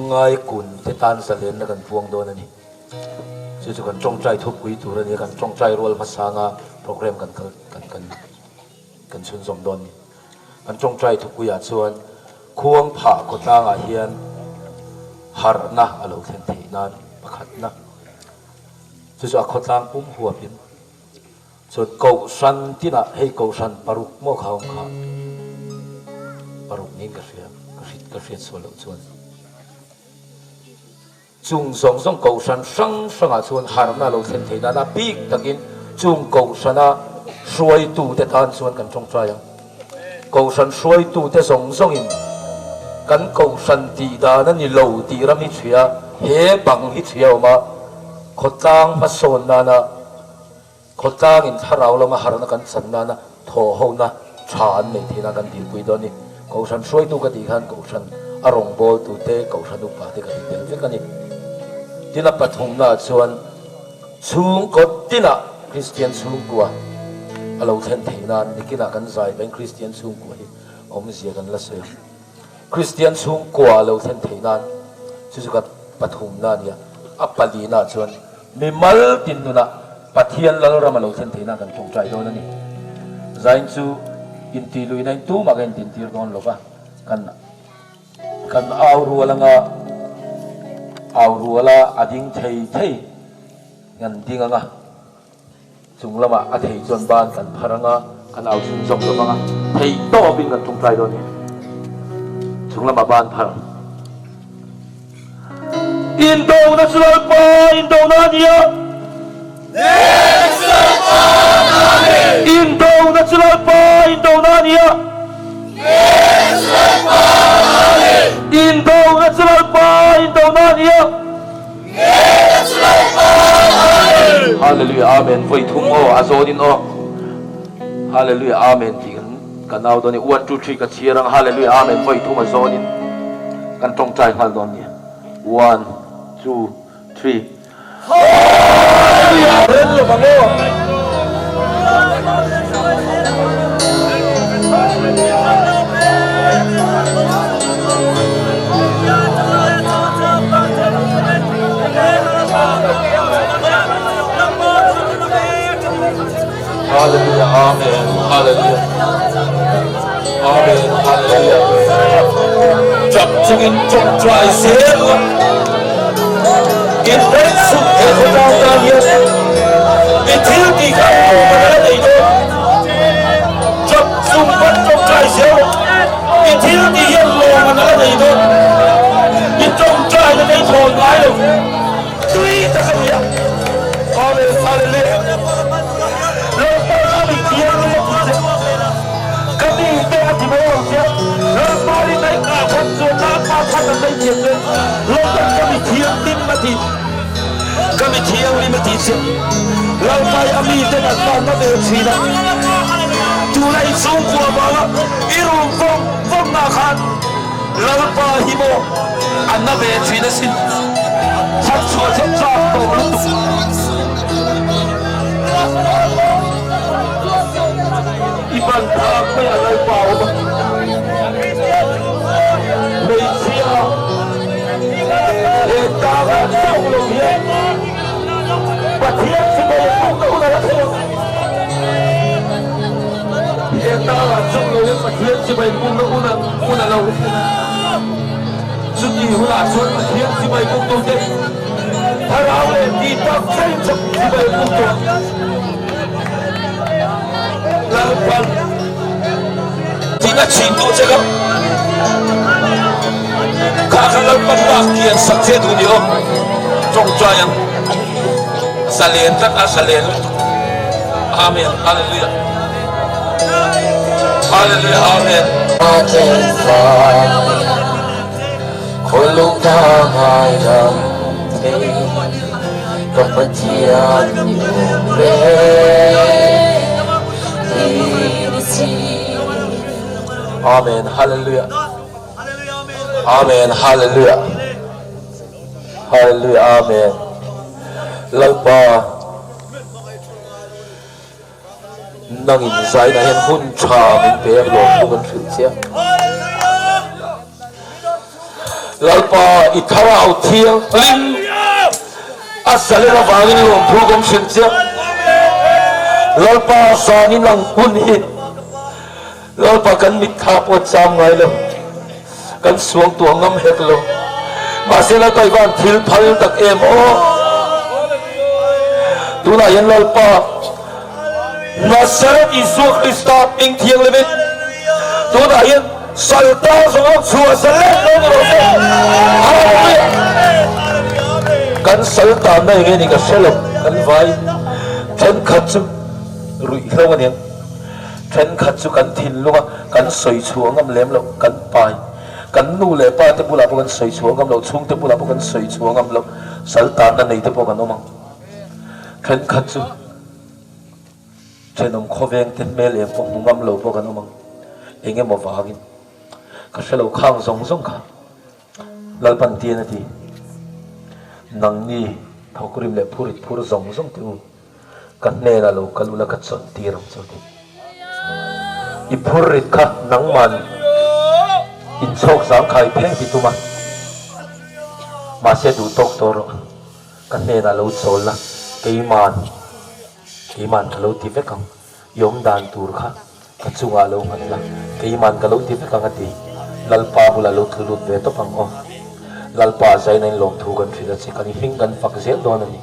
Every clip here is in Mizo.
Lungngai kun te tan zalenna kan puang dawn a ni. Chu chu kan tawngtai thupui tur a ni a, kan tawngtai rual hmasanga program kan kal kan kan kan chhunzawm dawn a ni. Kan tawngtai thupuiah chuan khuang phah khawtlangah hian harhna a lo thlen theih nan pakhatna chu chu a khawtlang pum huapin chuan kohhran tinah hei kohhran paruk maw kha awm kha paruk niin ka hria ka hrit ka hriat sual loh chuan. Chung zawng zawng kohhran hrang hrangah chuan harhna lo thlen theih nan a bik takin chung kohhrana hruaitute tan chuan kan tawngtai ang. Kohhran hruaitute zawng zawngin kan kohhran tih dan a ni lo tih ram hi chhuia he bang hi chhuia awm a, khawtlang hmasawn nana khawtlangin thlarau lama harhna kan chan nana thawhhona tha an neih theih nan kan dilpui dawn a ni. Kohhran hruaitu ka tih khan kohhran a rawngbawltute, kohhran upate ka ti tel vek a ni. Tin a pathumnaah chuan chhungkaw tinah Kristian chhungkua a lo thlen theih nan nikinah kan zai pahin Kristian chhungkua hi awmzia kan la sawi a. Kristian chhungkua a lo thlen theih nan chu chu ka pathumna a ni a. A palinaah chuan mimal tin nunah Pathian Lalram a lo thlen theihna kan tawngtai dawn a ni. Zain chu intih luihna in tumah ka intintir dawn lo va, kan kan au rual anga au ruala a ding thei thei kan ding anga chung lamah a thei chuan ban kan phar anga kan au chhunzawm lo vanga thei tawpin kan tawngtai dawn a ni. Chung lamah ban phar. Indona chu Lalpa indona a ni a. Indona chu Lalpa indona a ni a. Indona chu Lalpa indona a ni a. Hallelujah Amen vawi thum aw a zawnin aw Hallelujah Amen tih kan Ka nau dawn i one two three ka chhiar ang hallelujah amen vawi thum a zawn in kan tawngtai nghal dawn nia one two three hallelujah rel lo vang aw. Hallelujah Amen Hallelujah Amen Hallelujah Chak chungin tawngtai zel a in hmelchhun he khawtlang tan hian i thil tih kha tum a la nei dawn chak chung pawn tawngtai zel i thil tih hian lawm an la nei dawn i tawngtai na te i thawn ngai lo. Tui tak a ni a. Amen Hallelujah. Lalpa ka mi thianghlim a ti che. Ka mi te a ti mai lo che. Lalpa rin a inngah phawt chuan Lalpa khat an nei thiam che. Lalpan ka mi thianghlim a ti. Ka mi thianghlim a ti che. Lalpa i a mi ten an tan na ve thin a. Tuna i chhungkua vanga i rum vawng vawng na khan Lalpa hi maw a na ve thin asin, chhan chhuah che chak tawh lutuk. I ban phak mai a Lalpa awm a, hmeichhia he tanga chauh lo hian Pathian chibai a pukna hun a la thleng ang. He tanga chauh lo hian Pathian chibai pukna hun a hun a lo thleng a. Chuti hunah chuan Pathian chibai puktute thlarau leh tih tak chei chawp chibai puk tawh Lalpan tin a chhin duh che kha. Kha kha Lalpan lak kian sak che duh ni aw. Tawngtai ang. Zalen tlat a zalen lutuk. Amen. Hallelujah. Hallelujah Amen. Amen Hallelujah Amen Hallelujah Hallelujah Amen Lalpa Nangin zainah hian hun tha min pe a lawm chu kan hrilh che a. Lalpa i Thlarau Thianghlim a zalen avangin lawmthu kan hrilh chiah. Lalpa zanin ang hun hi Lalpa kan mitthla pawh a cham ngai lo, kan suangtuah ngam hek lo. Mahse Lalpa i van thil phal tak em aw. Tunah hian Lalpa Nazareth Isua Krista hming thianghlimin tunah hian Salta zawng awk chhuah zalen lo ni rawh se. Hallelujah! Kan sal tanna eng nge ni ka hre lo, kan vai thenkhat chu ruihhlo a niang. Thenkhat chu kan thinlung a, kan sawi chhuah ngam lem loh, kan pai. Kan nu leh pa te bulah pawh kan sawi chhuah ngam loh, chhungte bulah pawh kan sawi chhuah ngam loh, sal tanna nei te pawh kan awm ang. Thenkhat chu thenawm khawveng te hmel eng pawh hmu ngam lo pawh kan awm ang. Eng emaw vangin ka hre lo khang zawng zawng kha. Lalpan tian a ti, Nangni thawkrim leh phurit phur zawng zawng te u, ka hnenah lo kal ula ka chawlh tir ang che u ti. I phurrit kha nangman inchhawk zangkhai pheng ti tum a, mahse duh tawk tawh rawh, ka hnenah lo chawl la, keiman, keiman ka lo ti vek ang, i awm dan tur kha. Ka chungah lo nghat la, keiman ka lo ti vek ang a ti. Lalpa bulah lo tlu lut ve tawp ang aw. Lalpa a zaina in lawmthu kan hrilh a che, kan i hming kan fak zel dawn a ni.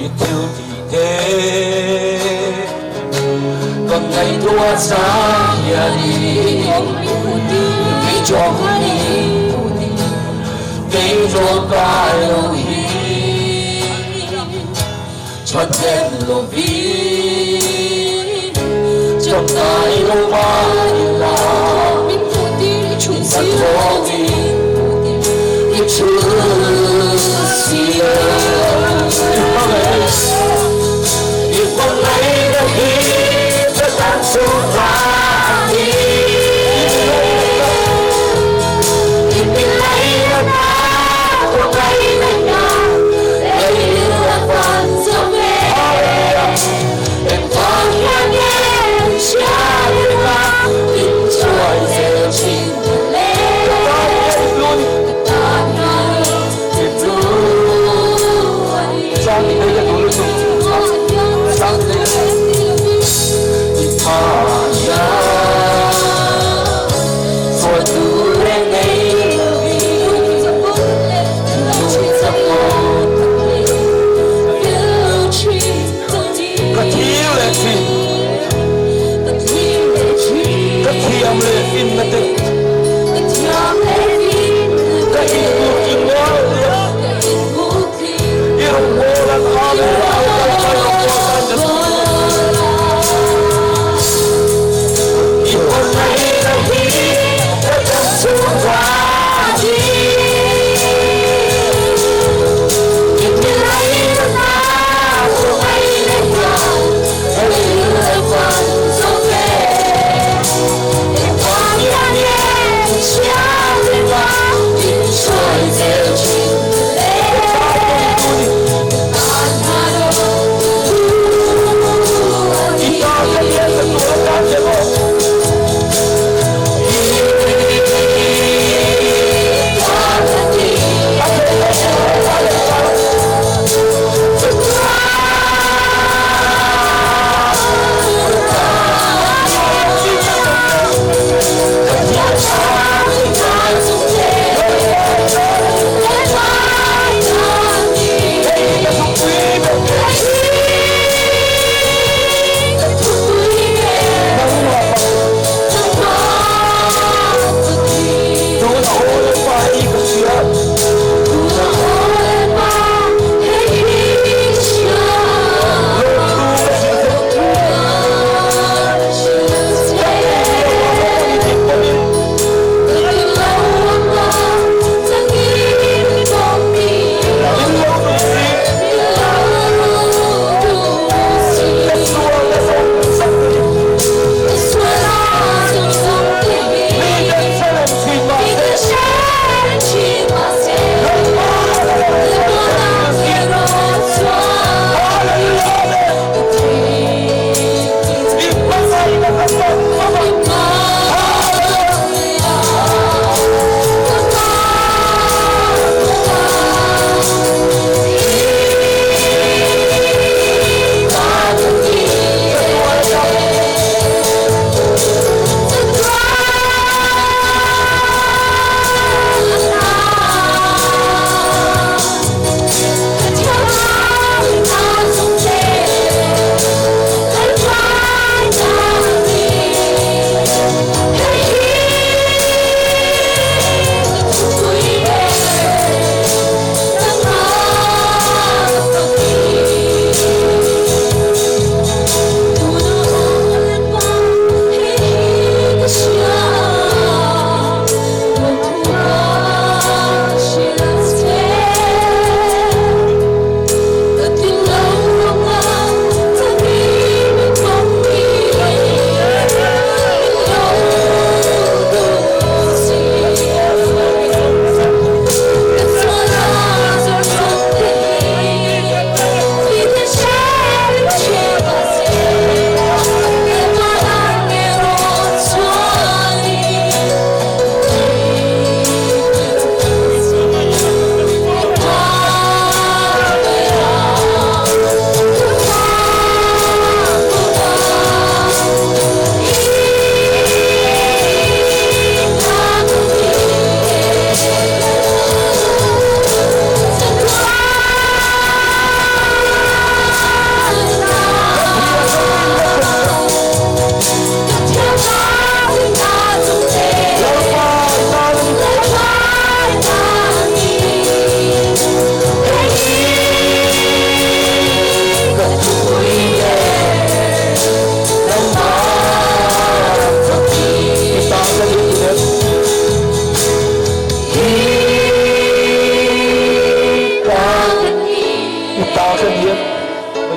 I thil tih te ka ngaihtuah chang hian i chawng kei tawngkai lo hi thathnem lovin tawngtai lo mah ila hnathawkin i thil siam i hmangaihna hi ka tan chu tlai.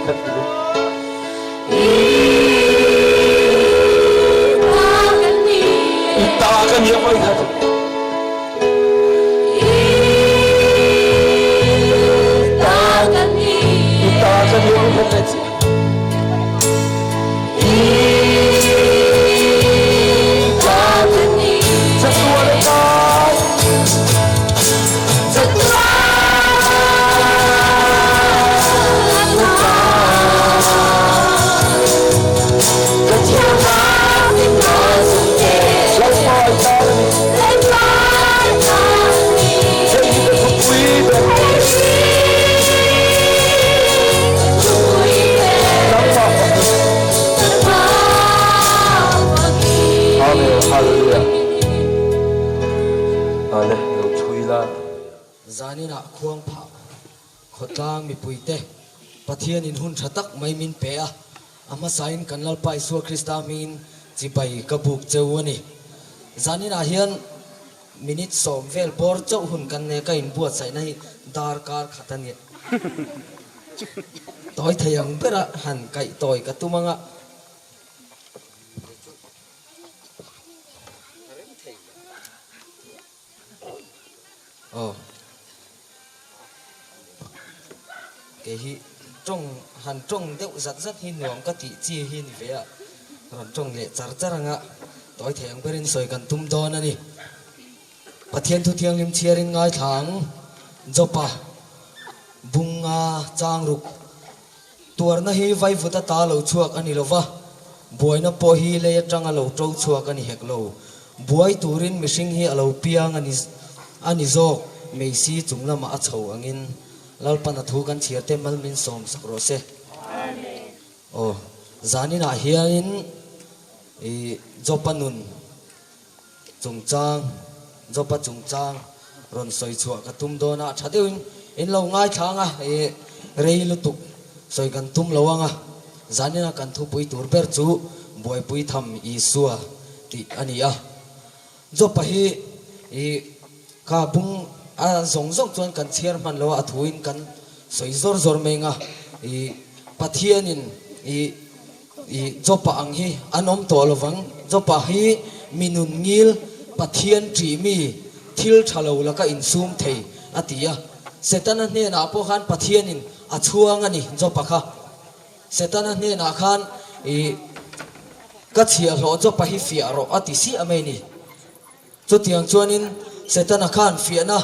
khat hrilh. I ta ka ni a vawi khat. I ta ka ni a vawi khat leh chiah. Chatuan atan. Lalpa i ta ka ni. Hei hi ka thupui ber. Nangmah fakin. Amen. Hallelujah. Ale lo thui la. Zaninah khuang phah khawtlang mipuite Pathianin hun tha tak mai min pe a, a hmasain kan Lalpa Isua Krista hmingin chibai ka buk cheu a ni. Zaninah hian Minute sawm vel bawr chauh hun kan nei a, ka inbuatsaihna hi darkar khat a ni. Tawi thei ang bera han kaih tawi ka tum anga. Aw. Kei hi tawng han tawng deuh zat zat hi nuam ka tih chi hi ni ve a, rawn tawng leh char char anga tawi thei ang berin sawi kan tum dawn a ni. Pathian thu thianghlim chhiarin ngaithla ang Jopa bunga chang ruk tuarna hi vaivut ata lo chhuak a ni lo va, buaina pawh hi lei atanga lo to chhuak a ni hek lo. Buai turin mihring hi a lo piang a ni a ni zawk, Meisi chung lamah a chho angin Lalpan a thu kan chhiar te mal min sawm sak rawh se. Aw, zaninah hianin i Jopa nun chungchang, Jopa chungchang rawn sawi chhuah ka tum dawn a, tha deuhin in lo ngaithla ang a, i rei lutuk sawi kan tum lo ang a, zanina kan thupui tur ber chu buaipui tham Isua tih a ni a. Jopa hi i kha bung a zawng zawng chuan kan chhiar hman lo a, a thuin kan sawi zawr zawr mai ang a, i Pathianin i I Jopa ang hi an awm tawh lovang. Jopa hi mi nun ngil, Pathian ṭih mi, thil ṭha lo laka insum thei, a ti a. Setana hnenah pawh khan Pathianin a chhuang a ni Jopa kha. Setana hnenah khan i ka chhiahhlawh Jopa hi fiah rawh a ti siah mai ni. Chutiang chuanin Setana khan fiahna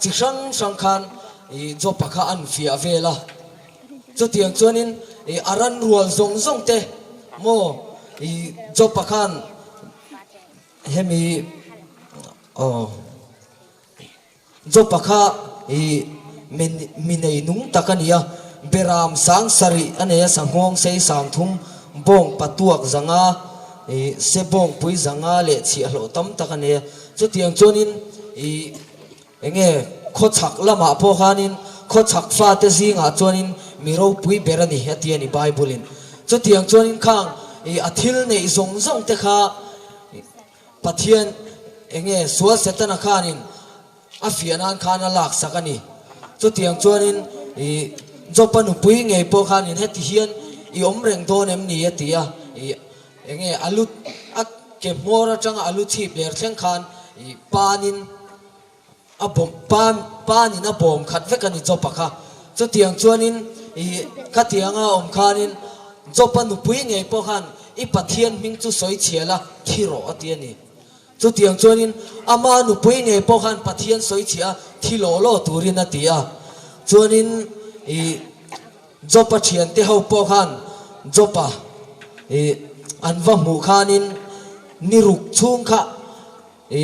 chi hrang hrang khan i Jopa kha an fiah vel a. Chutiang chuanin i a ran rual zawng zawng te maw i Jopa khan hemi aw Jopa kha i mi nei nung tak a ni a, Beram sang sarih a nei a, sanghawng sei sang thum, bawng patuak zanga, ih se bawngpui zanga leh chhiahhlawh tam tak a nei a. Chutiang chuanin ih eng nge khawchhak lamah pawh khanin khawchhak fate zingah chuanin mi ropui ber a ni a ti a ni Bible in. Chutiang chuanin khang ih a thil neih zawng zawng te kha Pathian eng nge sual Setana khanin A fiah nan khan a lak sak a ni. Chutiang chuanin i Jopa nupui ngei pawh khanin heti hian i awm reng dawn em ni a ti a, i enge a lu a ke hmawr atanga a lu chhip ler thleng khan i panin a bawm pan panin a bawm khat vek a ni Jopa kha. Chutiang chuanin i khatianga awm khanin Jopa nupui ngei pawh khan i Pathian hming chu sawi chhiah la thi rawh a ti a ni. Chutiang chuanin ama nupui ngei pawh khan Pathian sawi chhiah a, thi law law turin a ti a. Chuanin i Jopa thiante ho pawh khan Jopa i an va hmuh khanin ni ruk chhung kha i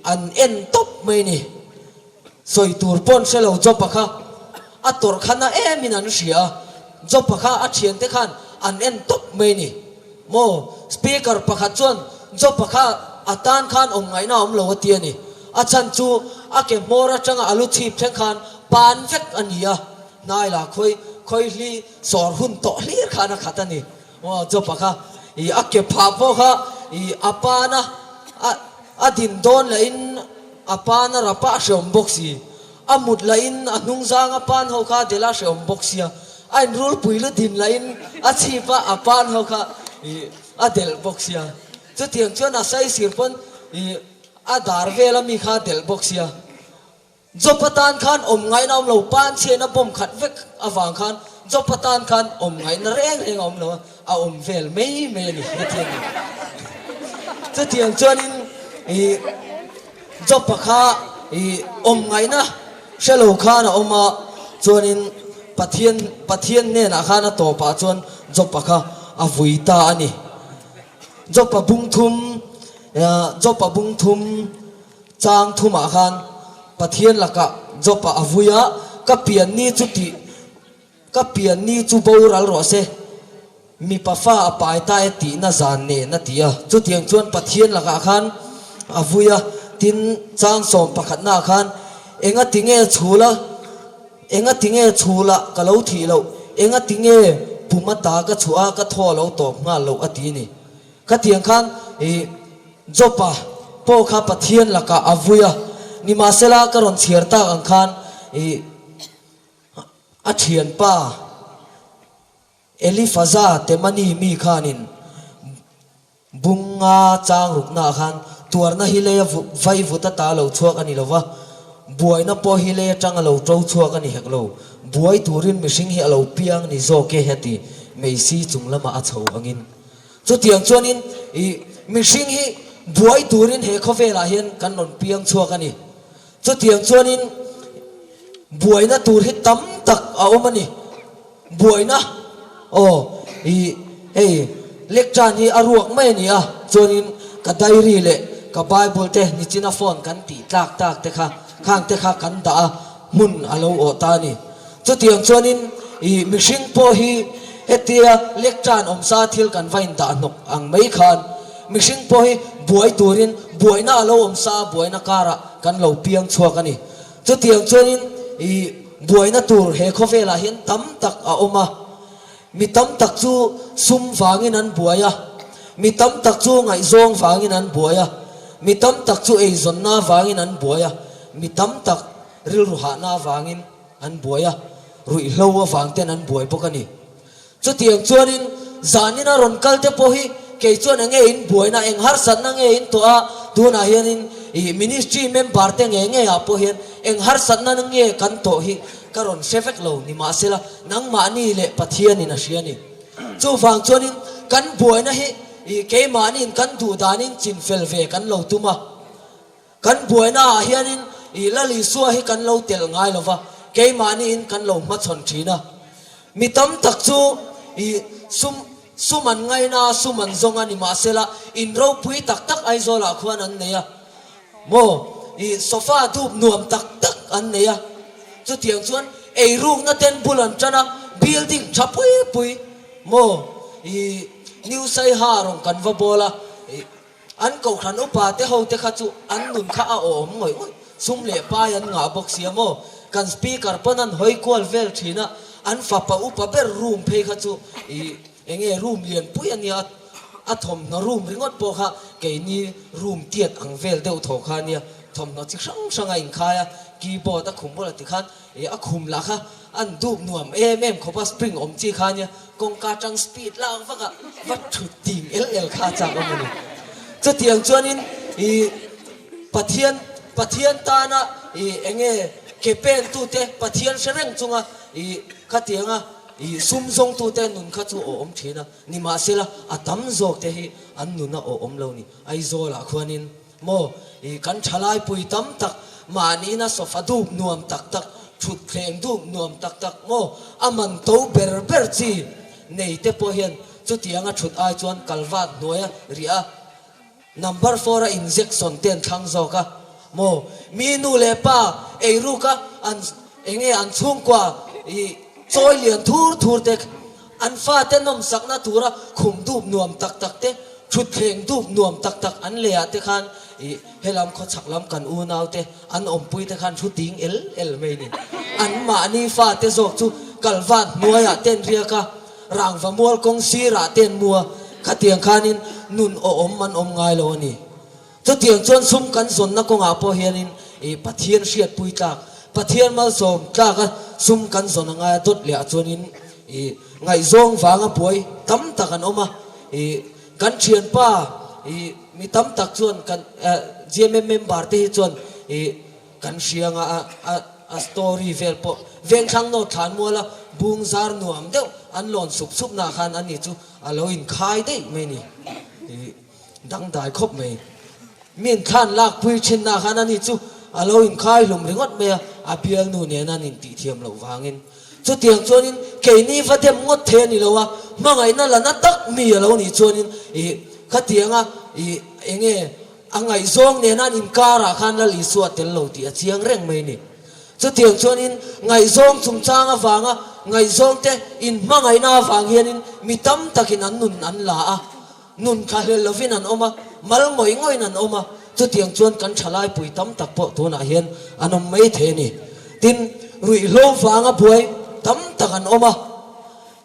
an en tawp mai ni. Sawi tur pawh an hre lo Jopa kha a tawrh kha na emin an hria a, Jopa kha a thiante khan an en tawp mai ni. Maw? Speaker pakhat chuan Jopa kha a tan khan awm ngaihna a awm lo a ti a ni. A chhan chu a ke hmawr atanga a lu chhip thleng khan pan vek a ni a, hnai la khawi khawi hli sawr hun tawh hlir khan a khat a ni. Maw? Jopa kha i a ke phah pawh kha i a pana a a din dawn lahin a pana rapa a hreawm bawk si. A mut lahin a hnung zanga pan ho kha dela hreawm bawk sia. A in rulpui lu din lahin a chhip a, a pan ho kha ih a delh bawk sia. Chutiang chuan a saisir pawn ih a dar vel a mi kha a delh bawk sia. Job atan khan awm ngaihna awm lo, pan chhiain a bawm khat vek avang khan Job atan khan awm ngaihna reng reng a awm lo a, a awm vel mai mai a ni hetiang ni. Chutiang chuanin ih Job-a kha ih awm ngaihna hre lo khan a awm a, chuanin Pathian Pathian hnenah khan a tawpah chuan Job-a kha a vui ta a ni. Job-a bung thum Job-a bung thum chang thumah khan Pathian lakah Job-a a vui a, Ka pian ni chu tih Ka pian ni chu boral rawh se, mipa fa a pai ta e tihna zan nen a ti a. Chutiang chuan Pathian lakah khan a vui a, tin chang sawm pakhatnaah khan, Enga tinge chhula, enga tinge chhula ka lo thih loh, enga tinge pum ata ka chhuah a ka thaw a lo tawp nghal loh a ti ni. Khatiang khan i Job-a pawh kha Pathian lakah a vui a, nimahsela ka rawn chhiar tak ang khan i A thianpa Elifaza Temani mi khanin bunga chang ruknaah khan tuarna hi leia vai vut ata lo chhuak a ni lo va, buaina pawh hi lei atanga lo to chhuak a ni hek lo. Buai turin mihring hi a lo piang ni zawk e heti Meisi chung lamah a chho angin. Chutiang chuanin i mihring hi buai turin he khawvelah hian kan rawn piang chhuak a ni. Chutiang chuanin buaina tur hi tam tak a awm a ni. Buaina, aw, i hei lectern hi a ruak mai a ni a, chuanin ka diary leh ka bible te nichina phone kan tih tlak tak te kha khang te kha kan dah a, hmun a lo awh ta a ni. Chutiang chuanin i mihring pawh hi hetia lectern awmsa thil kan va indah hnawk ang mai khan mihring pawh hi buai turin buaina a lo awmsa a, buaina karah kan lo piang chhuak a ni. Chutiang chuanin i buaina tur he khawvelah hian tam tak a awm a, mi tam tak chu sum vangin an buai a, mi tam tak chu ngaihzawng vangin an buai a, mi tam tak chu eizawnna vangin an buai a, mi tam tak rilru hahna vangin an buai a, ruihhlo avang ten an buai bawk a ni. Chutiang chuanin zanina rawn kal te pawh hi kei chuan eng nge in buaina, eng harsatna nge in tawh a, tunah hianin ih ministry member te nge nge ah pawh hian eng harsatna nge kan tawh hi ka rawn hre vek lo nimahsela nangmahni leh Pathianin a hria a ni. Chuvang chuanin kan buaina hi ih keimahniin kan duh danin chinfel ve kan lo tum a. Kan buaina ah hianin i Lal Isua hi kan lo telh ngai lo va, keimahniin kan lo hmachhawn thin a. Mi tam tak chu i sum sum an ngaina a, sum an zawng a ni mahsela in ropui tak tak Aizawlah khuan an nei a maw? I sofa dup nuam tak tak an nei a. Chutiang chuan eirukna ten bul an tan a, building tha pui pui maw? I New Saiha rawn kan va bawl a, i An kohhran upa te ho te kha chu an nun kha a awm ngawih ngawih, sum leh pai an ngah bawk sia maw? Kan speaker pawn an hawi kual vel thin a, an fapa upa ber room phei kha chu ih eng nge room lian pui a nia, a thawmhnaw room ringawt pawh kha keini room tiat ang vel deuh tho kha a nia, thawmhnaw chi hrang hrang a inkhai a, keyboard a khum bulah tikhan ih a khum lah kha an dup nuam em em khawp a, spring awm chi kha a nia. Kawngka tang speed lak vak a va thut ding el el kha a chak awm a ni. Chutiang chuanin ih Pathian Pathian tana ih eng nge ke pen tute Pathian hre reng chunga ih khatianga ih sum zawng tute nun kha chu aw awm thin a. Nimahsela a tam zawk te hi an nun a aw awm lo ni. Aizawlah khuanin Maw, i kan thalai pui tam tak, mahniina sofa dup nuam tak tak, thutthleng dup nuam tak tak maw, a man to ber ber chi nei te pawh hian chutianga thut ai chuan kalvat hnuaia riah a, number four a injection te an thlang zawk a, maw, mi nu leh pa eiruk a an enge an chhungkua i chawi lian thur thur te An fate nawmsakna tura khum dup nuam tak tak te, thutthleng dup nuam tak tak an leh ah te khan ih helam khawchhak lam kan unau te an awmpui te khan thu ting el el mai ni. An mahni fate zawk chu kalvat hnuaiah te an riak a, rangva mual kawng sirah te an mu a, khatiang khanin nun awhawm an awm ngai lo a ni. Chutiang chuan sum kan zawnna kawngah pawh hianin ih Pathian hriatpui tlak, Pathian malsawm tlaka sum kan zawn a ngai a dawt leh ah chuanin. I ngaihzawng vanga buai tam tak an awm a, i kan thianpa i mi tam tak chuan kan GMM member te hi chuan i kan hria anga a a a story vel pawh Vengthlang North Thlanmuala bung zar nuam deuh an lawn sup sup naah khan ani chu a lo inkhai daih mai ni. I dangdai khawp mai. Min thlan lakpui thinna khan ani chu a lo inkhai hlum ringawt mai a, a bialnu nena an intihthiam loh vangin. Chutiang chuanin keini va dem ngawt thei a ni lo a, hmangaihna la na tak mi a lo nih chuanin ih khatianga ih eng nge a ngaihzawng nena an inkarah khan Lal Isua a tel lo tih a chiang reng mai a ni. Chutiang chuanin ngaihzawng chungchang avanga ngaihzawngte inhmangaihna avang hianin mi tam takin an nun an la a, Nun tha hlel lovin an awm a, mal ngawih ngawhin an awm a, chutiang chuan kan thalaipui tam tak pawh tunah hian an awm mai thei a ni. Tin, ruihhlo vanga buai tam tak an awm a,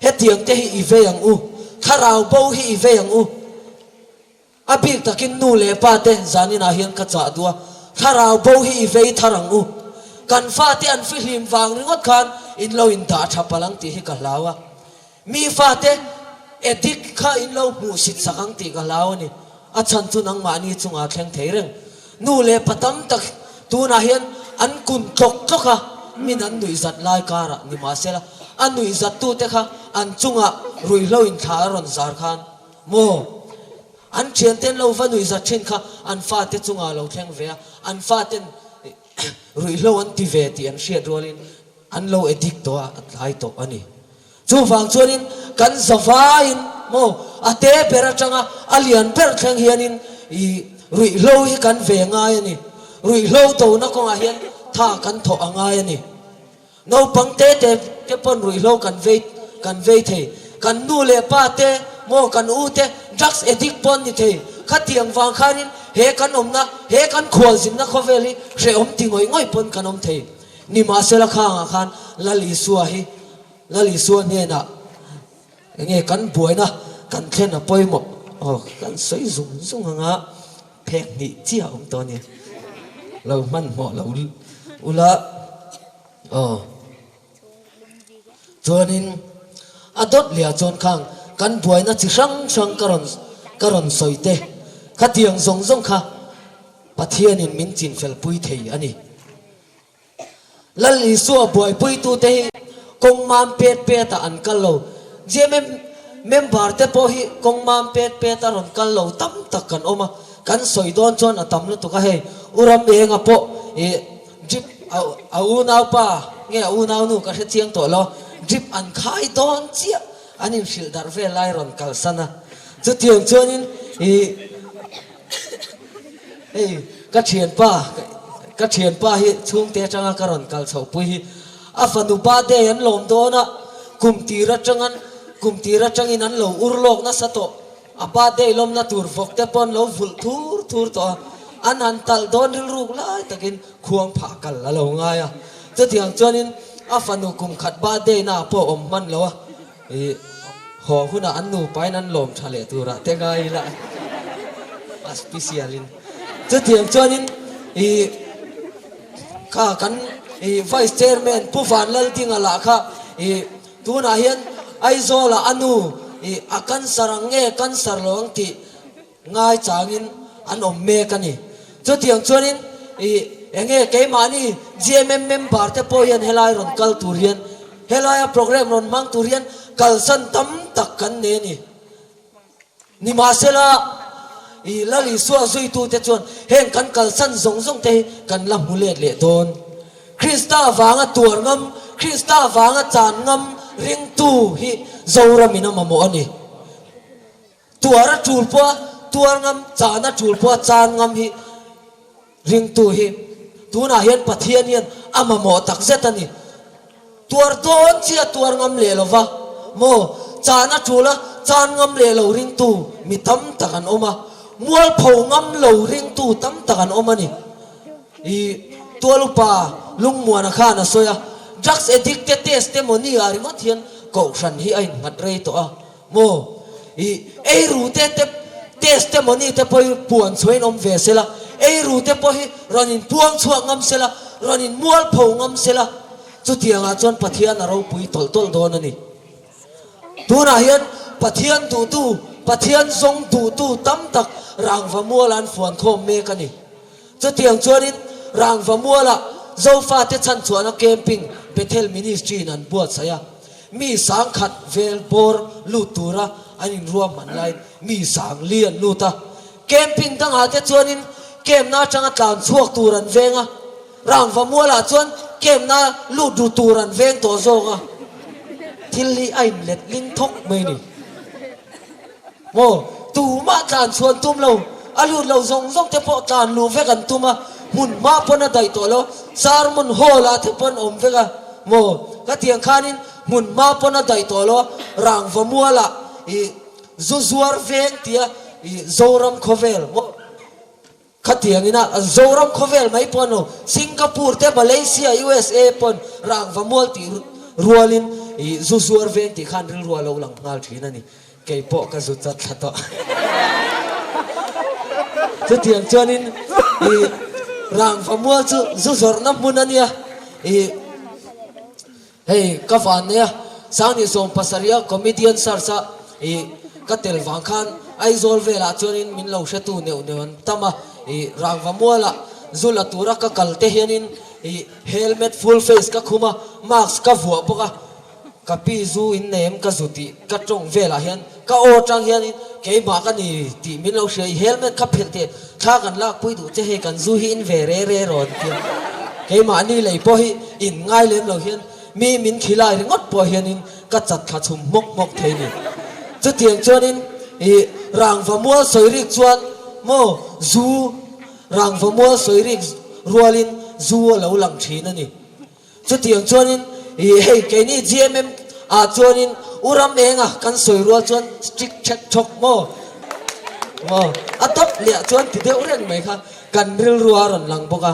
hetiang te hi i vei ang u, thlarau bo hi i vei ang u. A bik takin nu leh pa te zaninah hian ka chah duh a, thlarau bo hi i vei thar ang u. Kan fate an fihlim vang ringawt khan in lo indah tha palh ang tih hi ka hlau a. Mi fate addict kha in lo hmuh sit sak ang tih ka hlau a ni. A chhan chu nangmahni chungah thleng thei reng. Nu leh pa tam tak tunah hian an kun tlawk tlawk a, min an nuihzat lai karah nimahsela a nuihzattute kha an chungah ruihhlo inthla a rawn zar khan maw an thianten lo va nuihzat thin kha an fate chungah lo thleng ve a, an faten ruihhlo an ti ve tih an hriat rualin An lo addict tawh a, a tlai tawh a ni. Chuvang chuanin kan zavaiin maw a te ber atanga a lian ber thleng hianin i ruihhlo hi kan ve ngai a ni. Ruihhlo dona kawngah hian tha kan thawh a ngai a ni. Naupang te te te pawn ruihhlo kan vei kan vei thei. Kan nu leh pa te maw kan u te drugs addict pawh an ni thei. Khatiang vang khanin he kan awmna he kan khualzinna khawvel hi hrehawm ti ngawih ngawih pawn kan awm thei. Nimahsela khangah khan Lal Isua hi Lal Isua hnenah enge kan buaina kan thlen a pawimawh aw kan sawi zung zung anga phek hnih chiah a awm tawh a ni. Lo hmanhmawh lo ula aw. Chuanin a dawt leh ah chuan khang kan buaina chi hrang hrang ka rawn ka rawn sawi te khatiang zawng zawng kha Pathianin min chinfelpui thei a ni. Lal Isua buaipuitute hi kawng mam pet petah an kal lo. GMM member te pawh hi kawng mam pet pet a rawn kal lo tam tak kan awm a, kan sawi dawn chuan a tam lutuk a hei. U Ramenga pawh ih drip a unaupa nge a unaunu ka hre chiang tawh lo, drip an khai dawn chiah an inhrilh darh vel lai rawn kalsan a. Chutiang chuanin ih. Hei ka thianpa ka thianpa hi chhungte atanga ka rawn kal chhoh pui hi a fanu birthday an lawm dawn a, kum tir atangin kum tir atangin an lo ur lawk nasa tawh, a birthday lawmna tur vawk te pawh an lo vulh thur thur tawh a, an han talh dawn rilruk lai takin khuang phah kal a lo ngai a, chutiang chuanin a fanu kum khat birthday na ah pawh awm hman lo a. I haw hunah an nupain an lawm tha leh turah te ngai ila a special in. Chutiang chuanin i kha kan i Vice Chairman Pu Vanlaldinga lah kha i tunah hian Aizawlah a nu i a cancer ang nge cancer lo ang tih ngai changin an awm mek a ni. Chutiang chuanin i enge keimahni GMM member te pawh hian helai rawn kal tur hian helaia programme rawn hmang tur hian kalsan tam tak kan nei a ni. Nimahsela i Lal Isua zuitute chuan heng kan kalsan zawng zawng te hi kan la hmu let leh dawn. Krista vanga tuar ngam, Krista vanga chan ngam ringtu hi Zoramin a mamawh a ni. Tuar a tul pawh a tuar ngam, chan a tul pawh a chan ngam hi ringtu hi tunah hian Pathian hian a mamawh tak zet a ni. Tuar dawn chi a tuar ngam leh lo va maw? Chan a tul a chan ngam leh lo ringtu mi tam tak an awm a, mualpho ngam lo ringtu tam tak an awm a ni. I tualupa Lungmuana khan a sawi a, drugs addict te testimony ah ringawt hian kohhran hi a innghat rei tawh a, Maw? I eiru te te testimony te pawh hi puan chhuahin awm ve sela, eiru te pawh hi rawn in puang chhuak ngam sela, rawn in mualpho ngam sela, chutiangah chuan Pathian a ropui tawlh tawlh dawn a ni. Tunah hian Pathian duhtu, Pathian zawng duhtu tam tak rangva mualah an fuan khawm mek a ni. Chutiang chuanin rangva mualah Zofate chhanchhuahna camping Bethel Ministry-in an buatsaih a, mi sangkhat vel bawr lut tura an inruahman laiin mi sangli an lut a. Camping dangah te chuanin camp-na atanga tlan chhuak tur an veng a, Rangva mualah chuan camp-na lut duh tur an veng tawh zawk a, thil hi a inlet ling thawk mai ni. Maw, tumah tlan chhuan tum lo, a lut lo zawng zawng te pawh tlan luh vek an tum a, hmun hma pawn a daih tawh lo, sermon hall ah te pawn awm vek a, maw, ka tiang khanin hmun hma pawn a daih tawh lo a, Rangva mualah ih zu zuar veng tia ih Zoram khawvel maw. Khatiang ina Zoram khawvel mai pawh lo, Singapore te, Malaysia, USA pawn rangva mual tih rualin ih zu zuar veng tih khan rilru a lo lang nghal thin a ni. Kei pawh ka zu chat thla tawh. Chutiang chuanin ih rangva mual chu zu zawrhna hmun a nia ih. Hei ka van nei a, Sangni 70 a comedian search a ih ka tel vang khan Aizawl velah chuanin min lo hretu neuh neuh an tam a, ih rangva mualah zu la tura ka kal te hianin ih helmet full face ka khum a, mask ka vuah bawk a, ka pi zu in nei em ka zu tih ka tawng velah hian ka aw atang hianin keimah ka ni tih min lo hria, i helmet kha phelh teh thla kan lakpui duh che hei kan zu hi in ve re re rawn tia keimahni lei pawh hi in ngai lem lo hian mi min khilai ringawt pawh hianin ka chat thla chhum hmawk hmawk thei ni. Chutiang chuanin ih rangva mual sawi rik chuan maw zu rangva mual sawi rik rualin zu a lo lang thin a ni. Chutiang chuanin ih hei keini GMM ah chuanin u ram enga kan sawi rual chuan strict thek thawk maw maw a tawp leh ah chuan ti deuh reng mai kha kan rilru a rawn lang bawk a.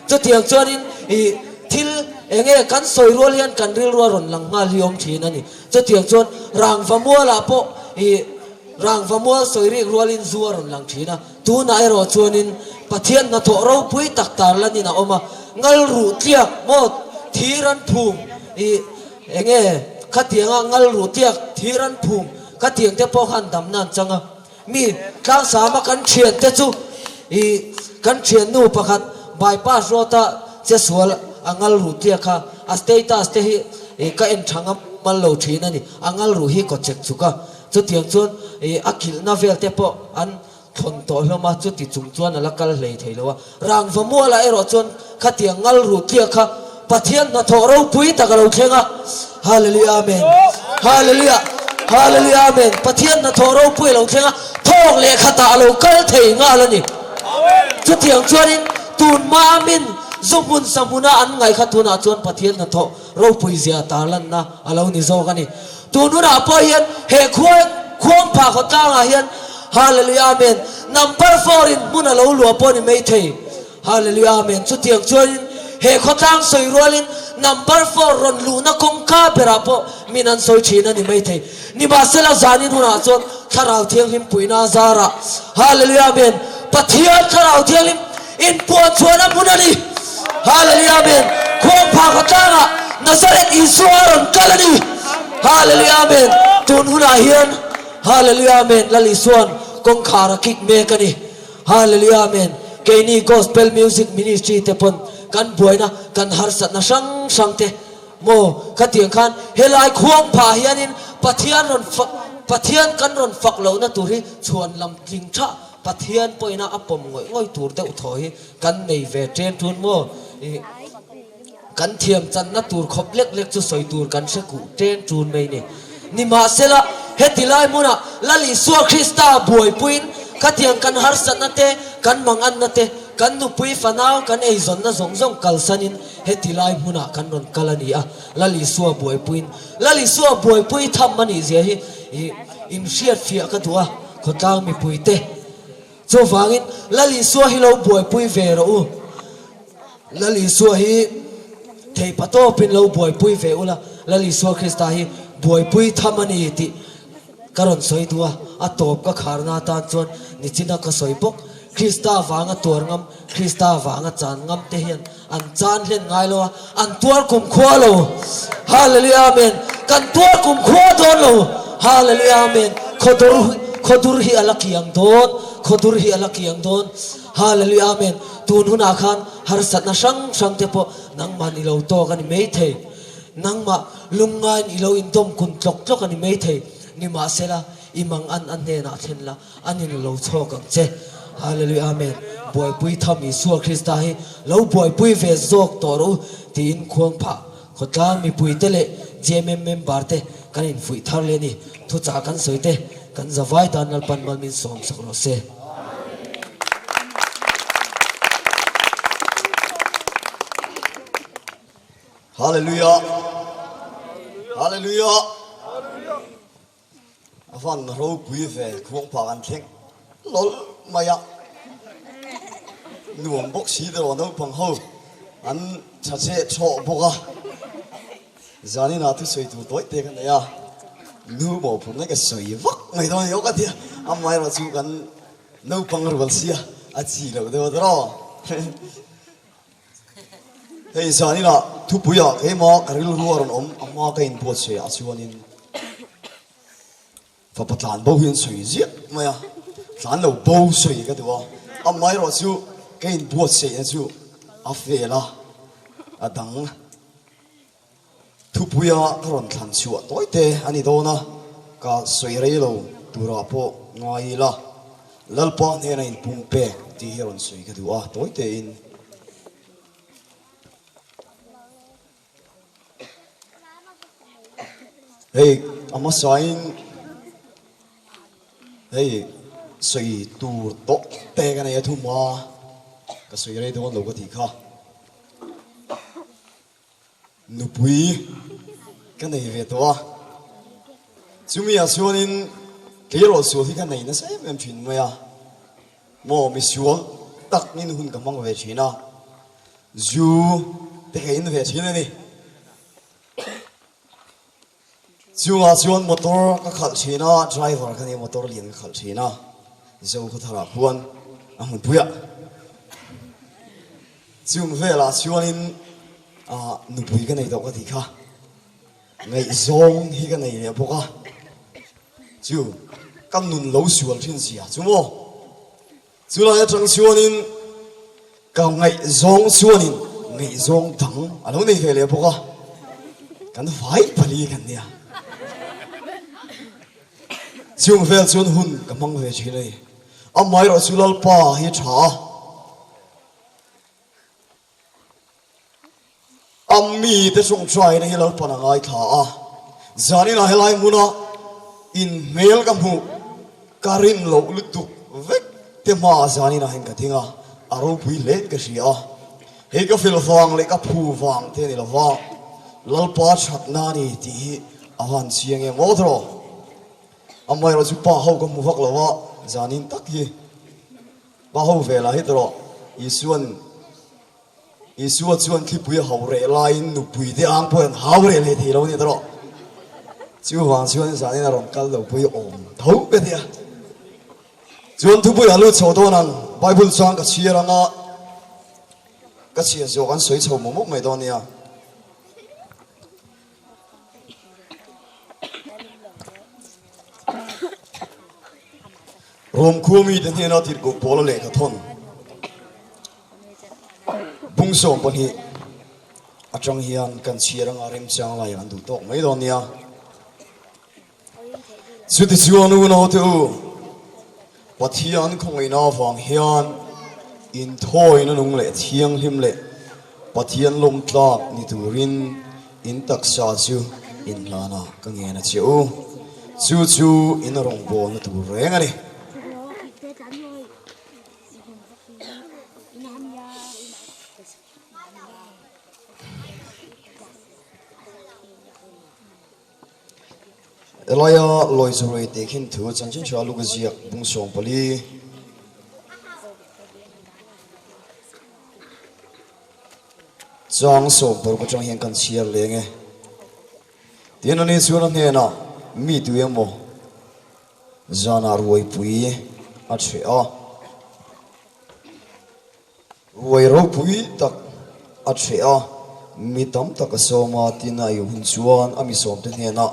Chutiang chuanin ih thil enge kan sawi rual hian kan rilru a rawn lang nghal hi awm thin a ni. Chutiang chuan rangva mualah pawh ih rangva mual sawi rik rualin zu a rawn lang thin a. Tunah erawh chuanin Pathian hnathawh ropui tak tarlanin a awm a, ngal ruh tliak maw thir an phum ih enge khatianga ngal ruh tliak thir an phum khatiang te pawh khan damna an chang a, mi tlangsama kan thian te chu ih kan thiannu pakhat bypass road a che sual a ngal ruh tliak kha a status te hi ih ka en tha ngam mal lo thin a ni, a ngal ruh hi kaw chek chuk a, chutiang chuan ih a kilhna vel te pawh an Thawn tawh hlawm a, chuti chung chuan a la kal hlei thei lo a. Rangva mualah erawh chuan khatiang ngal ruh tliak kha Pathian hnathawh ropui tak a lo thleng a. Hallelujah Amen! Hallelujah! Hallelujah Amen! Pathian hnathawh ropui a lo thleng a, thawk leh khatah a lo kal thei nghal a ni. Chutiang chuanin tun hma min zu hmun sa hmuna an ngaih kha tunah chuan Pathian hnathawh ropui zia tarlanna a lo ni zawk a ni. Tun hunah pawh hian he khua khuangpha khawtlangah hian Hallelujah Amen number four in hmun a lo luah pawh a ni maithei. Hallelujah Amen Chutiang chuanin he khawtlang sawi rualin number four rawn luhna kawngka berah pawh min an sawi thin a ni maithei. Nimahsela zanin hunah chuan Thlarau Thianghlim puihna a zarah Hallelujah Amen Pathian Thlarau Thianghlim inpuan chhuahna hmun a ni. Hallelujah Amen Khuangpha khawtlangah Nazareth Isua a rawn kal a ni. Hallelujah Amen Tun hunah hian Hallelujah Amen Lal Isua'n kawngkhar a kik mek a ni. Hallelujah Amen Keini Gospel Music Ministry te pawn kan buaina kan harsatna hrang hrang te Maw? Khatiang khan helai khuang phah hianin Pathian rawn fak, Pathian kan rawn fak lohna tur hi chhuan lam tling tha Pathian pawhina a pawm ngawih ngawih tur deuh thaw hi kan nei ve ṭen ṭun maw? Ih, kan thiam channa tur khawp lek lek chu sawi tur kan hre kuh ṭen ṭun mai ni. Nimahsela, heti lai hmunah Lal Isua Krista buaipuiin khatiang kan harsatna te, kan manganna te, kan nupui fanau kan eizawnna zawng zawng kalsanin Heti lai hmunah kan rawn kal a ni a, Lal Isua buaipuiin, Lal Isua buaipui tham a nih zia hi ih inhriatfiah ka duh a, khawtlang mipuite. Chuvangin Lal Isua hi lo buaipui ve rawh u. Lal Isua hi theipa tawpin lo buaipui ve ula, Lal Isua Krista hi buaipui tham a ni tih ka rawn sawi duh a, a tawp ka kharna atan chuan nichina ka sawi bawk. Krista vanga tuar ngam, Krista vanga chan ngam te hian An chan hlen ngai lo a, an tuar kum khua lo. Hallelujah Amen. Kan tuar kum khua dawn lo. Hallelujah Amen. Khawdur khawdur hi a la kiang dawn, khawdur hi a la kiang dawn. Hallelujah Amen. Tun hunah khan harsatna hrang hrang te pawh nangmah ni lo tawk a ni maithei. Nangmah lungngain i lo indawm kun tlawk tlawk a ni maithei. Nimahsela, i mang an a hnenah thlen la, a nin lo chhawk ang che. Hallelujah Amen. Buaipui tham Isua Krista hi lo buaipui ve zawk tawh rawh u tiin khuang phah khawtlang mipuite leh JMM member te kan infuih thar leh a ni. Thuchah kan sawi te kan zavai tan Lalpan Malmin sawmsak rawh se. Hallelujah Hallelujah A van ropui ve khuang phah kan thleng lawlh mai a, nuam bawk si deuh a naupang ho an tha cheh chhawh bawk a, zaninah thusawi tur tawi te ka nei a, nu mawhphurhna ka sawi vak mai dawn a ni aw ka ti a, amaherawhchu kan naupang rual sia a chi loh deuh a tawh. Hei zaninah thupuiah keimah ka rilru a rawn awm a hma ka inbuatsaih ah chuanin fapa tlan bo hi an sawi ziah mai a, tlan lo bo sawi ka duh a, amaherawh chu ka inbuatsaihna chu a fel a, a dang. Thupuia ka rawn thlan chhuah tawi te a ni dawn a, ka sawi rei lo turah pawh ngai ila, Lalpa hnena inpum pek tih hi rawn sawi ka duh a, tawi tein. Hei a hmasain hei sawi tur tawh te ka nei a thum a, ka sawi rei dawn lo ka tih kha. Nupui ka nei ve tawh a, chumi ah chuanin tleirawl sual hi ka nei nasa em em thin mai a, maw misual tak nin hun ka hmang ve thin a, zu te ka in ve thin a ni. Chungah chuan motor ka khalh thin a, driver ka nia motor lian ka khalh thin a, Zokhawtharah khuan a hmunpuiah. Chung velah chuanin ah nupui ka nei tawh ka tih kha, ngaihzawng hi ka nei leh bawk a, chu ka nun lo sual thin zia chu maw. Chulai atang chuanin ka ngaihzawng chuanin ngaihzawng dang a lo nei ve leh bawk a, kan vai pali kan nia. Chung vel chuan hun ka hmang ve thin a ni. Amaherawhchu Lalpa hi tha a. A mite tawngtaina hi Lalpan a ngaithla a, zaninah helai hmuna inhmel ka hmuh ka rin loh lutuk vek te hmaah zaninah hian ka ding a, a ropui hlein ka hria a. Hei ka fel vang leh ka phu vang te a ni lova, Lalpa thatna a ni tih hi a han chiang em aw tawh. Amaherawhchu pa ho ka hmu vak lo a, zanin tak hi pa ho velah hi tawh Isua'n Isua chuan thlipui a hau reh laiin nupui te ang pawhin an hau reh leh thei lo a ni tawh. Chuvang chuan zanin a rawn kal lo pawh hi awm tho ka ti a. Chuan thupui a lut chho dawn ang, Bible chuan ka chhiar anga ka chhiar zawh kan sawi chho mawp mawp mai dawn nia. Rom khua mite hnena tirhkoh Paula lehkha thawn bung 12 atang hian kan chhiar anga remchang lai an duh tawk mai dawn nia. Chutichuan unaute u, Pathian khawngaihna avang hian inthawina nung leh thianghlim leh Pathian lawmtlak ni turin in taksa chu inhlanah ka ngen a che u. Chu chu in rawngbawlna tur reng a ni. Elaia lawi zawrei tih khin thu chanchin tha luk a ziak bung 14. Chang 60 atang hian kan chhiar leng e. Tin ani chuan a hnenah mi tu emaw zanah ruaipui a chheh a. Ruai ropui tak a ṭheh a, mi tam tak a sawm a, tin a iu hun chuan a mi sawmte hnenah,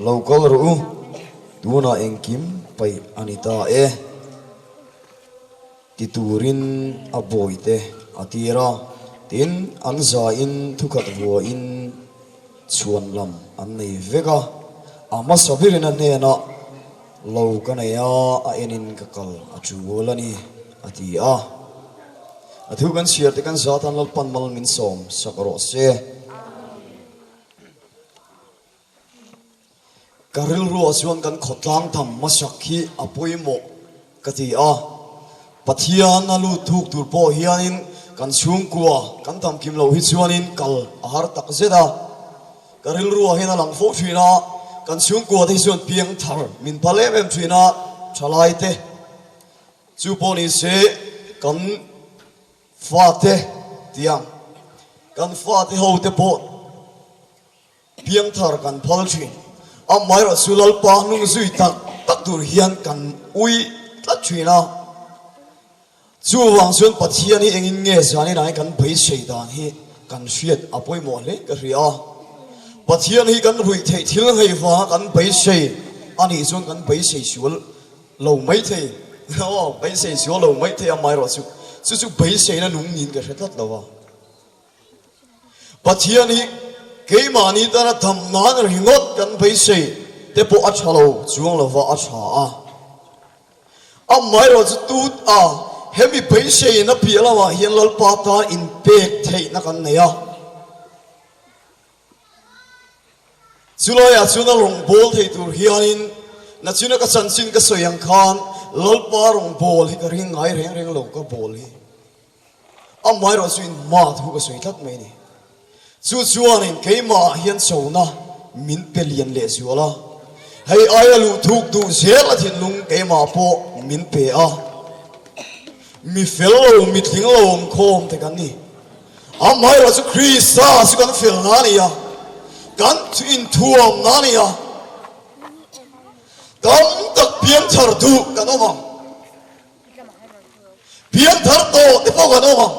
Lo kal rawh u. Tunah engkim paih a ni ta e. Ti turin a bawite a tir a, tin, an zain thukhat vuain chhuan lam an nei vek a, a hmasa berin a hnenah, Lo ka nei a, a enin ka kal a tul a ni, a ti a. A thu kan chhiar te kan zatan Lalpan mal min sawm sak rawh se. Ka rilruah chuan kan khawtlang tham hmasak hi a pawimawh ka ti a, Pathian a lut thuk tur pawh hianin kan chhungkua kan tham kim loh hi chuanin kal a har tak zet a. Ka rilruah hian a lang fo thin a, kan chhungkua te hi chuan piang thar min phal em em thin a, thalai te chu pawh ni se kan fate tiang kan fate ho te pawh Piangthar kan phal thin. Amaherawhchu Lalpa hnung zui tak tak tur hian kan ui tlat thin a. Chuvang chuan Pathian hi engin nge zanin ah hian kan beisei dan hi kan hriat a pawimawh hle ka hria a. Pathian hi kan ruih theih thil ngei vanga kan beisei a nih chuan kan beisei sual lo maithei. Aw, beisei sual lo maithei amaherawhchu chu chu beiseina nung niin ka hre tlat lo a. Pathian hi keimahni tana dam nan ringawt kan beisei te pawh a tha lo chuang lova a tha a. Amaherawh chu tut a hemi beiseiin a piah lamah hian Lalpa tan inpek theihna kan nei a. Chulaiah chuan a rawngbâwl thei tur hianin nachina ka chanchin ka sawi ang khan Lalpa rawngbâwl hi ka ring ngai reng reng lo ka bâwl hi. Amaherawh chu in hma thu ka sawi tlat mai a ni. Chu chuanin keimahah hian chona min pe lian leh zual a, hei aia luh thuk duh zel a thinlung keimah pawh min pe a. Mi fel lo, mi tling lo awm khawm te kan ni. Amaherawh chu Krista chu kan fel na a ni a, kan inthuam na a ni a, tam tak piangthar duh kan awm ang. Piangthar tawh te pawh kan awm ang.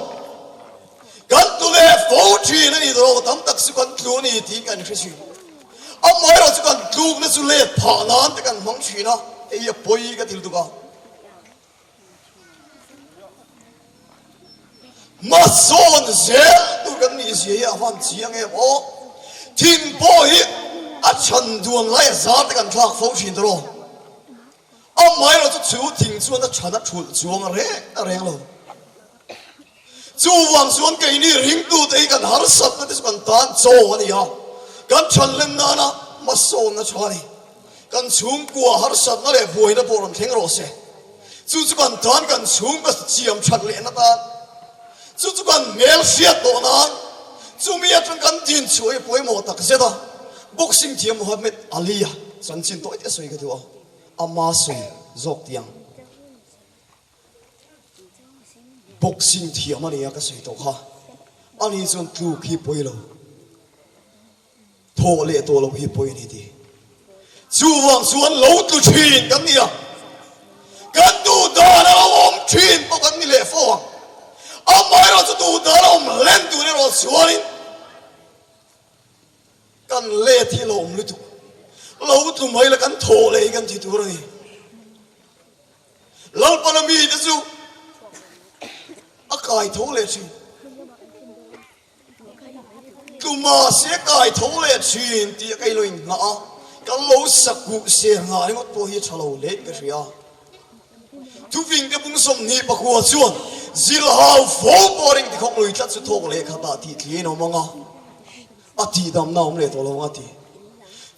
Kan tlu leh fo thin a ni tawh, tam tak chu kan tlu a ni tiin kan hre thin. Amaherawh chu kan tlukna chu let phah nan te kan hmang thin a, hei hi a pawi ka ti lutuk a. Hmasawn zel tur kan nih zia hi a van chiang em aw. Thing pawh hi a chhan duan lai a zar te kan thlak fo thin tawh aw. Amaherawh chu chu thing chuan a chhan a thulh chuang a reng a reng lo. Chuvang chuan keini ringtute hi kan harsatna te chu kan tan chaw a ni a, kan chhan len nana hmasawnna tha a ni. Kan chhungkua harsatna leh buaina pawh rawn thleng rawh se. Chu chu kan tan kan chhungka siam that lehna tan, chu chu kan hmel hriat tawh nan, chumi atang kan din chhuah hi pawimawh tak zet a, boxing thiam Mohammed Ali-a chanchin tawih te sawi ka duh a. Ama sawi zawk tiang boxing thiam a nia ka sawi tawh kha. Ani chuan tluk hi pawi lo, thawh leh tawh lo hi pawi a ni ti. Chuvang chuan lo tlu thin kan ni a, kan duh dan a lo awm thin pawh kan ni leh fo ang. Amaherawhchu duh dan a awm hlen tur erawh chuanin, Kan let hi lo awm lutuk. Lo tlu mai la kan thaw leh hi kan thi tur a ni. Lalpana mite chu a kai tho leh thin. Tlu mahse kai tho leh thin tih a kei lo inngah a, kan lo sakuh ser nghah ringawt pawh hi a tha lo hle in ka hria. Thufing te bung 29 chuan zilhau fo pawh ring tikhawk lui tlat chu thawk leh khatah tih thliin awm ang a. A tihdamna awm leh tawh lo ang a ti.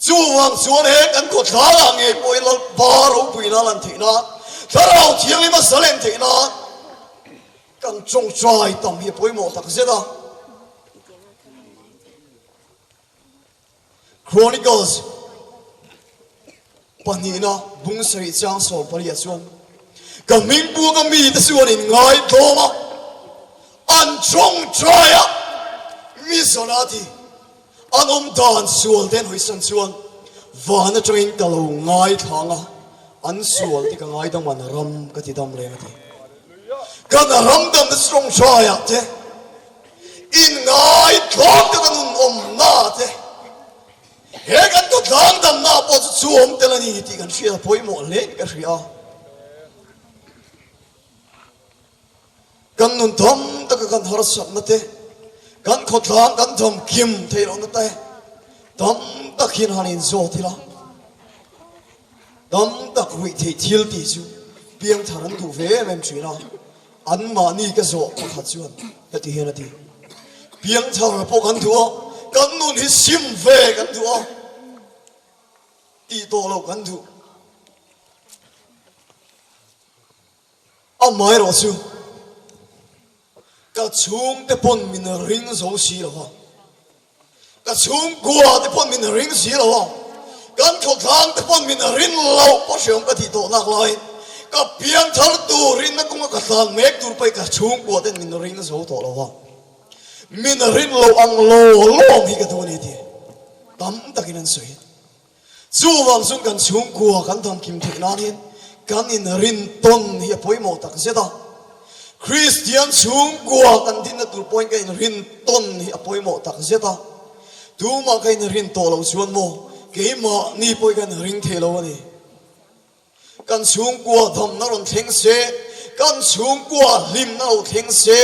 Chuvang chuan he kan khawthlang ah ngei pawh hi Lalpa ropuina lan theih nan, Thlarau Thianghlim a zalen theih nan kan tawngtai tam hi a pawimawh tak zet a. Chronicles pahnihna bung sarih chang 18 chuan ka hming buanga mite chuan in ngaitlawm a, an tawngtai a, mi zawna ti an awm dan sual te an hawisan chuan van atangin ka lo ngaithlang a, an sual te ka ngaidam an ram ka ti dam reng a ti. Kan ram dam te chu tawngtai ah te in ngaitlawm te kan un awmna te he kan khawtlang dam. damna pawh chu chu awm tel a ni tih kan hriat a pawimawh hle in ka hria. Kan nun tam taka kan harsatna te, kan khawtlang kan dam kim theih lohna te tam tak hian han inzawt ila, tam tak ruih theih thil tih chu piangthar an duh ve em em thin a, anmahni ka zawh pakhat chuan heti hian a ti, Piangthar pawh kan duh a, kan nun hi sim ve kan duh a, tih tawh loh kan duh. Amaherawh chu ka chhungte pawn min ring zo si lo a, ka chhungkua te pawn min ring si lo a, kan khawthlang te pawn min rin loh pawh hreawm ka tih tawh nak laiin ka piangthar tur rinna kawnga ka tlan mek tur pawhin ka chhungkua ten min ring zo tawh lo a, min rin loh ang law lawm hi ka duh a ni tih tam takin an sawi. Chuvang chuan kan chhungkua kan damkim theih nan hian kan inrintawn hi a pawimawh tak zet a. Kristian chhungkua kan dinna tur pawhin ka inrintawn hi a pawimawh tak zet a. Tumah ka inrin tawh loh chuan maw keimahni pawhin ka inring thei lo a ni. Kan chhungkua damna rawn thleng se, kan chhungkua hlimna lo thleng se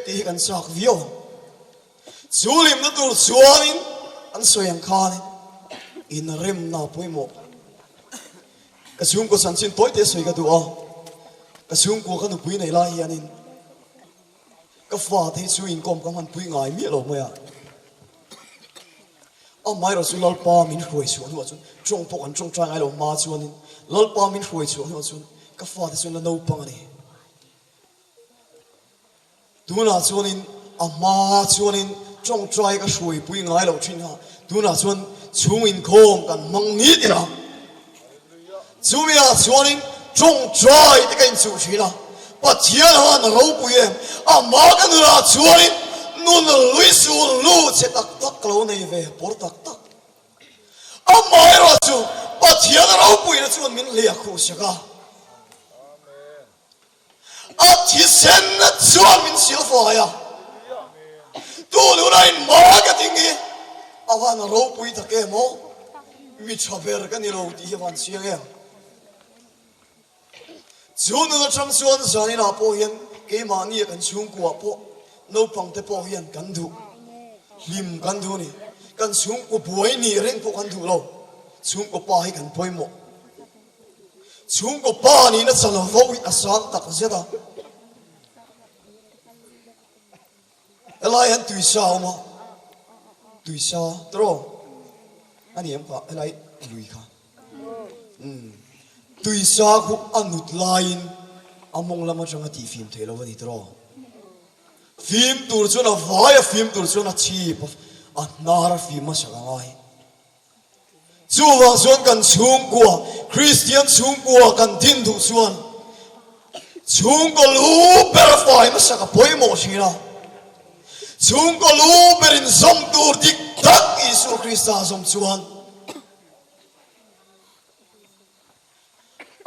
tih hi kan chak viau ang. Chu hlimna tur chuanin an sawi ang khanin inremna pawimawh. Ka chhungkua chanchin tawi te sawi ka duh a, ka chhungkua ka nupui nei lai hianin ka fate hi chu inkawm ka hmanpui ngai miah lo mai a. Amaherawh chu Lalpa min hruai chhuah hnuah chuan tawng pawh kan tawngtai ngai lo hma chuanin Lalpa min hruai chhuah hnuah chuan ka fate chuan la naupang a ni. Tunah chuanin a hma chuanin tawngtai ka hruaipui ngai lo thin a, tunah chuan chhung inkhawm kan hmang ni tir a. Chumi-ah chuanin tawngtai te ka inchuh thin a, Pathian han ropui em, amah ka nunah chuanin nun lui sul lu che tak tak ka lo nei ve pawr tak tak. Amaherawh chu Pathian ropuina chuan min hliah khuh sak a, a thisenna chuan min silfai a, tu nunah in hma ka ding hi a van ropui tak em aw, mi tha ber ka ni lo tih hi a van chiang em. Chu nun atang chuan zaninah pawh hian keimahni a kan chhungkuah pawh naupang te pawh hian kan duh, hlim kan duh a ni. Kan chhungkua buai nih reng pawh kan duh lo, chhungkua pa hi kan pawimawh. Chhungkaw pa nihna chan vo hi a sang tak zet a. Helai hian tuisa a awm a, tuisa tawh a ni em kha helai lui kha. Umm tuisa khu a nut laiin a mawng lam atanga tihfim theih lo a ni tawh. Fim tur chuan a vai a fim tur chuan a chhip a hnar a fim hmasak a ngai. Chuvang chuan kan chhungkua, Kristian chhungkua kan din duh chuan chhungkaw lu ber fai hmasak a pawimawh thin a. Chhungkaw lu berin zawm tur dik tak Isua Krista zawm chuan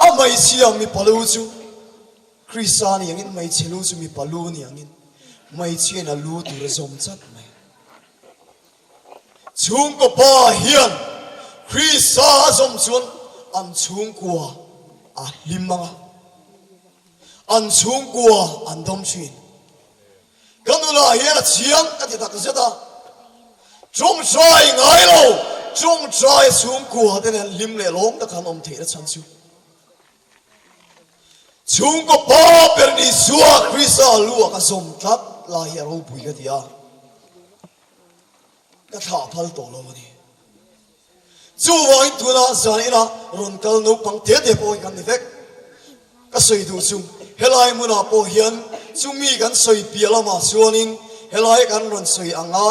a hmeichhia mipa lu chu Krista ni angin hmeichhe lu chu mipa lu ni angin hmeichhiain a lu tur a zawm chat mai. Chhungkaw pa hian Krista a zawm chuan an chhungkua a hlim ang a, an chhungkua an dawm thin. Ka nunah hian a chiang ka ti tak zet a, tawngtai ngai lo, tawngtai chhungkua te nen hlim leh lawm taka an awm theihna chhan chu Chhungkaw pa ber ni Isua Krista lu ah ka zawm tlat lai hi a ropui ka ti a, ka thlah phal tawh lo a ni. Chuvangin tunah zan inah rawn kal naupang te te pawh hi kan ni vek. Ka sawi duh chu helai hmunah pawh hian chumi kan sawi piah lamah chuanin helai kan rawn sawi anga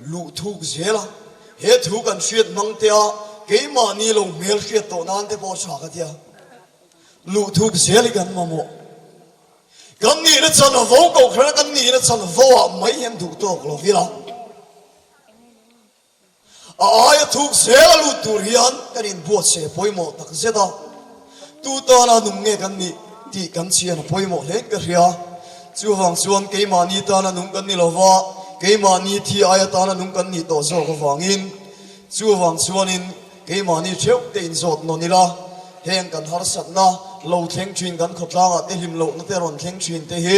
Luh thuk zel a, he thu kan hriat hmang te a keimahni lo hmel hriat tawh nan te pawh tha ka tia. Luh thuk zel hi kan mamawh. Kan nihna chan a vo ko kher a, kan nihna chan vo ah mai hian duh tawk lo ila. A aia thuk zel a lut tur hian kan inbuatsaih a pawimawh tak zet a. Tu tana nung nge kan nih tih kan chhian a pawimawh hle in ka hria. Chuvang chuan keimahni tana nung kan ni lova, keimahni thi aia tana nung kan nih tawh zawk avangin chuvang chuanin. Keimahni theuh te inzawt nawn ila, heng kan harsatna lo thleng thin kan khawtlangah te hlim lohna te rawn thleng thin te hi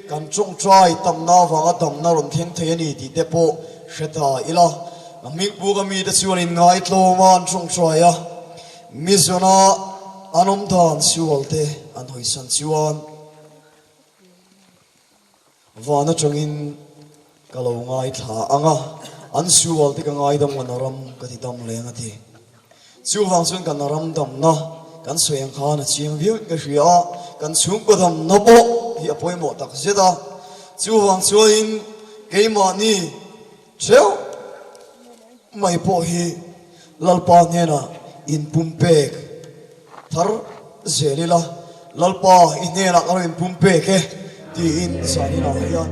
kan tawngtai tamna avanga damna rawn thleng thei a ni tih te pawh hre ta ila. A hmingpuk a mite chuan inngaitlawm a an tawngtai a, mi zawna an awm dan sual te an hawisan chuan Van atangin ka lo ngaithla ang a, an sual te ka ngaidam kan ram ka ti dam leng a ti. Chuvang chuan kan ram damna kan sawi ang khan a chiang viau in ka hria a, kan chhungkaw damna pawh hi a pawimawh tak zet a. Chuvang chuanin keimahni theuh mai pawh hi Lalpa hnenah inpumpek thar zel ila, Lalpa i hnenah ka lo inpumpek e tiin zaninah hian.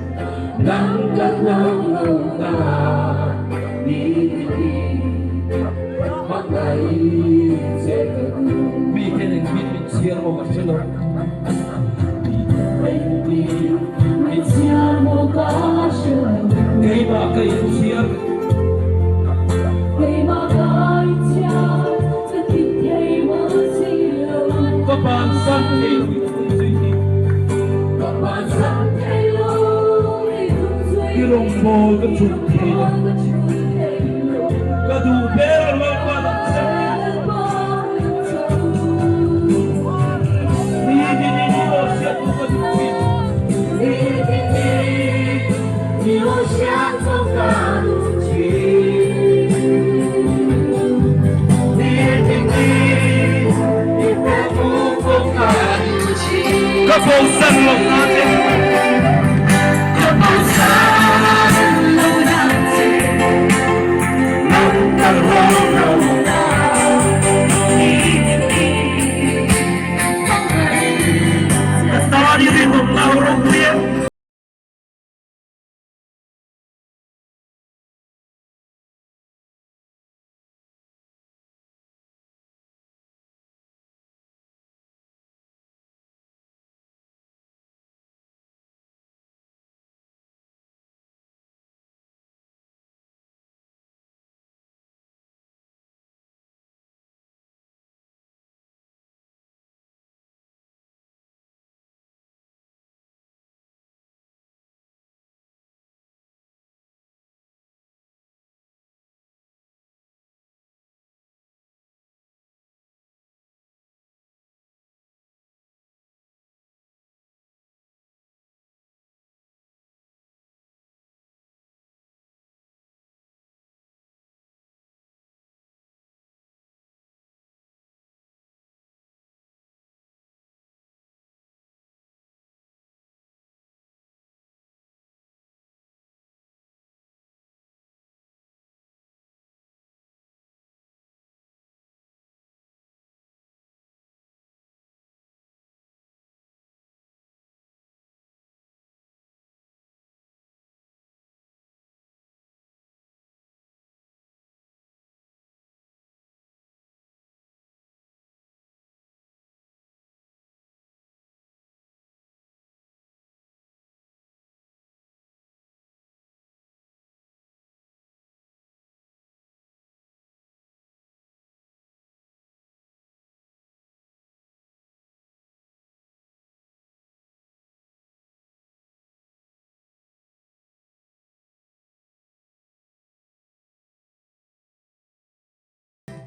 Ka bosan lo.